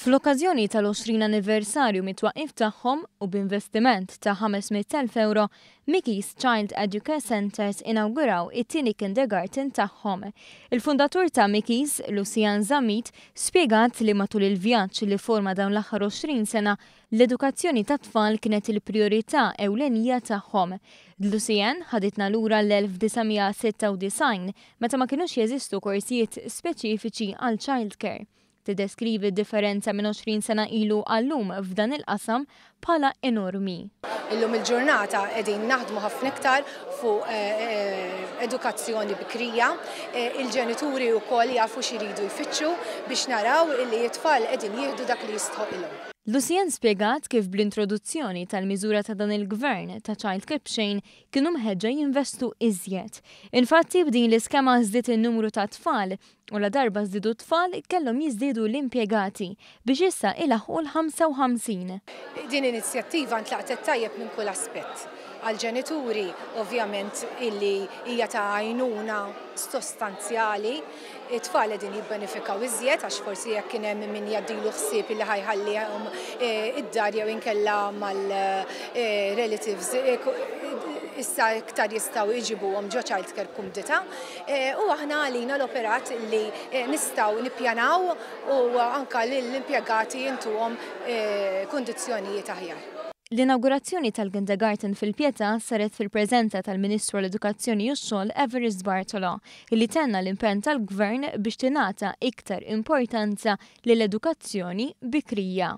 Fl-okkażjoni tal-20 anniversarju mit-twaqqif tagħhom u b'investiment ta' 500,000 ewro, Mickey's Child Educare Centres inawguraw it-tieni kindergarten tagħhom. Il-fundatur ta' Mickey's, Lucian Zammit, spjegat li matul il-vjaġġ li forma dawn l-aħħar 20 sena, l-edukazzjoni tat-tfal kienet il-prijorità ewlenija tagħhom. Lucian ħaditna lura l-1996 meta ma kinux jeżistu korsijiet speċifiċi għal childcare. Tiddeskrivi d-differenza minn 20 sena ilu għal-lum f'dan il-qasam bħala enormi. Illum il-ġurnata qegħdin naħdmu ħafna iktar fuq edukazzjoni bikrija. Il-ġenituri wkoll jafu x'iridu jfittxu biex naraw illi t-tfal qegħdin jieħdu dak li jistħoqilhom. Lucienne spjegat kif bl-introduzzjoni tal-miżura ta' dan il-Gvern ta' childcare b'xejn kienu mħeġġa jinvestu iżjed. Infatti b'din l-iskema żdied in-numru ta' tfal U ladarba żdiedu t-tfal, kellhom jiżdiedu l-impjegati biex issa ilaħħqu l-55. Din l-inizjattiva ntlaqtet tajjeb minn kull aspett. Għall-ġenituri ovvjament illi hija ta' għajnuna sostanzjali, it-tfal qegħdin jibbenefikaw iżjed għax forsi jekk kien hemm min jgħaddilu ħsieb illi ħa jħallihom id-dar jew inkella mal-relatives issa iktar jistgħu jġibuhom ġo childcare b'kumdità. U aħna għalina l-operat li nistgħu nippjanaw u anke lill-impjegati intuhom kundizzjonijiet aħjar. L-inawgurazzjoni tal-kindergarten fil-Pietà saret fil-preżenza tal-Ministru għall-Edukazzjoni u x-Xogħol Evarist Bartolo, li tenna l-impenn tal-Gvern biex tingħata iktar importanza lill-edukazzjoni bikrija.